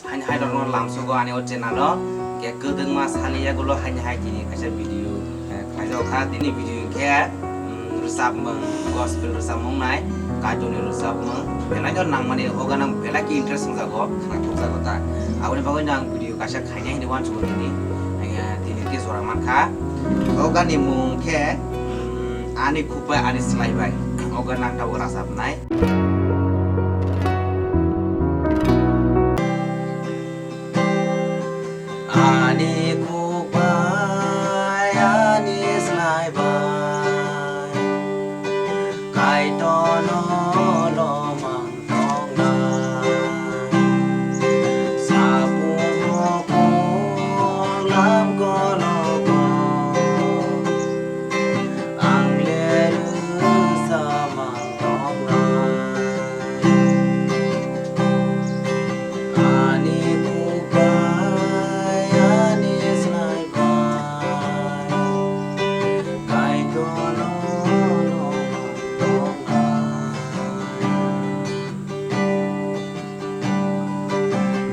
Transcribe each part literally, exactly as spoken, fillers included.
Haini hai rokno lamsogo ani o channel o, hwnkhe kwdwkma sani yagulo haini hai tini kaisa video, eh, khlaijak kha. Tini video khe, mm, rwchapmung, gospel rwchapmung nai, Kaitorni rwchapmung, belai no nangmani, o gana belai khe interest wngjago, khna thokjago ta. Aboni bagwi no ang video kaisa khainai hinwi uansukgo tini, eh, tini khe jora mankha. O gani mung khe, mm, Ani Khuk Bai Ani Slai Bai, o gana ang tabuk rwchapnai. Ani khuk bai, ani slai bai, Kaitorno lomang tongnai. Sapung mokong lam kologo, ang le rwchapmang tongnai. Ani khuk bai, ani slai bai, Kaitorno lomang tongnai.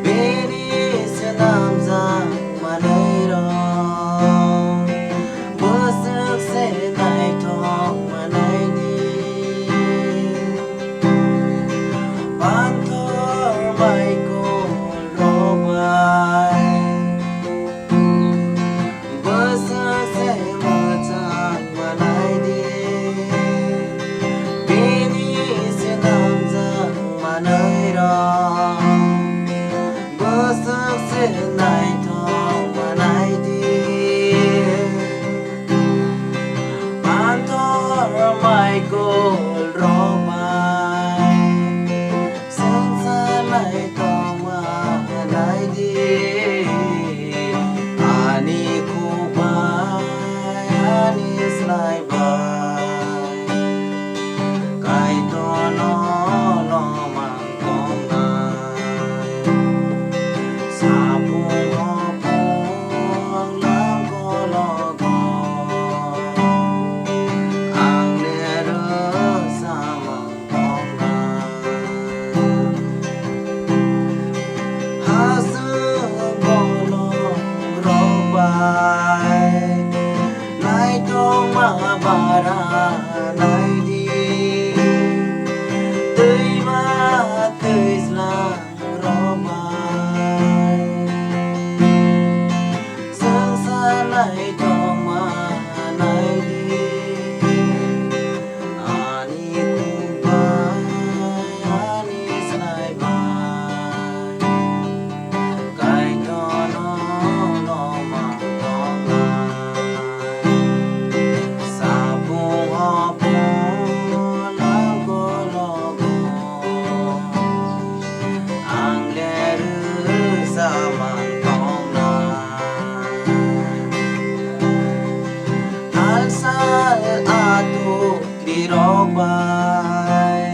Bini swnamjak manwirok bwswk se naithok manai di. Panthor mai kulrok bai bwswk se mwchang manai di. Bini swnamjak manwirok bwswk se naithok manai di. Panthor mai kulrok bai swngcharlai tongma nai di. Ani khuk bai, ani slai bai, Kaitorno lomang tongnai. Sapung mokong lam kologo, ang le rwchapmang tongnai. Hasuk bolongrok bai naitokma bara nai di. Twima twijlangrok bai swngcharlai tongma nai di. Ani khuk bai, ani slai bai, Kaitorno lomang tongnai. Sapung hopung lam kologo, ang le rwchapmang tongnai. Talsal atuk twirok bai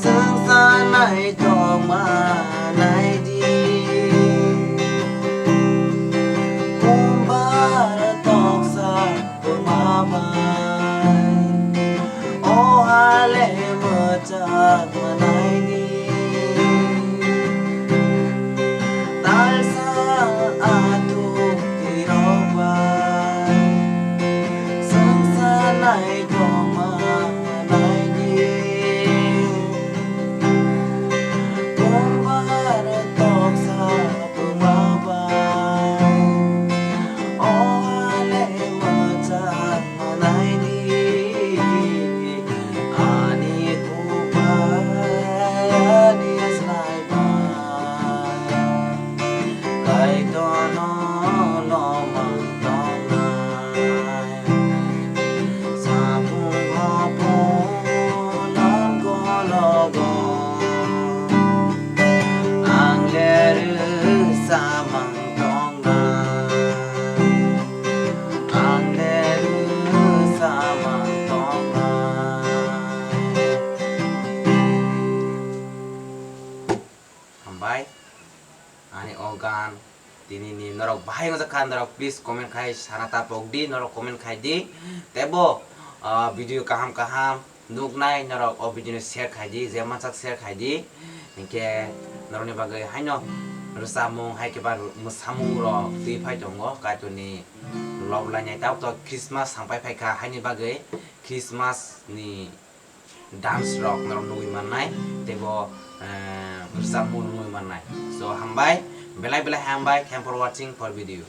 swngcharlai tongma nai di. Kumbar toksa buma bai o ha le mwchang manai di. Talsa atuk twirok bai swngcharlai tongma nai di. Kumbar toksa buma bai o ha le mwchang manai di. Ani khuk bai, ani slai bai, Kaitorno lomang tongnai. Sapung hopung lam kologo, ang le rwchapmang tongnai. Ang le rwchapmang tongnai. Hambai. Ani o gan tini ni norok bahai wngjakha, norok please comment khai sana ta pok di, norok comment khai di. Tebo, ah, video kaham kaham nuknai norok o video no share khai di, je mansak share khai di. Hinkhe Norokni bagwi haino rwchapmung hai khe ba mwsamung rok twi phai tongo Kaitorni love lainai. Tabuk to Christmas thang pai phaikha, haini bagwi Christmas ni dance rok norok nugwi mannai teibo, eh, rwchapmung nugwi mannai. So hambai, belai belai hambai, thank for watching for video.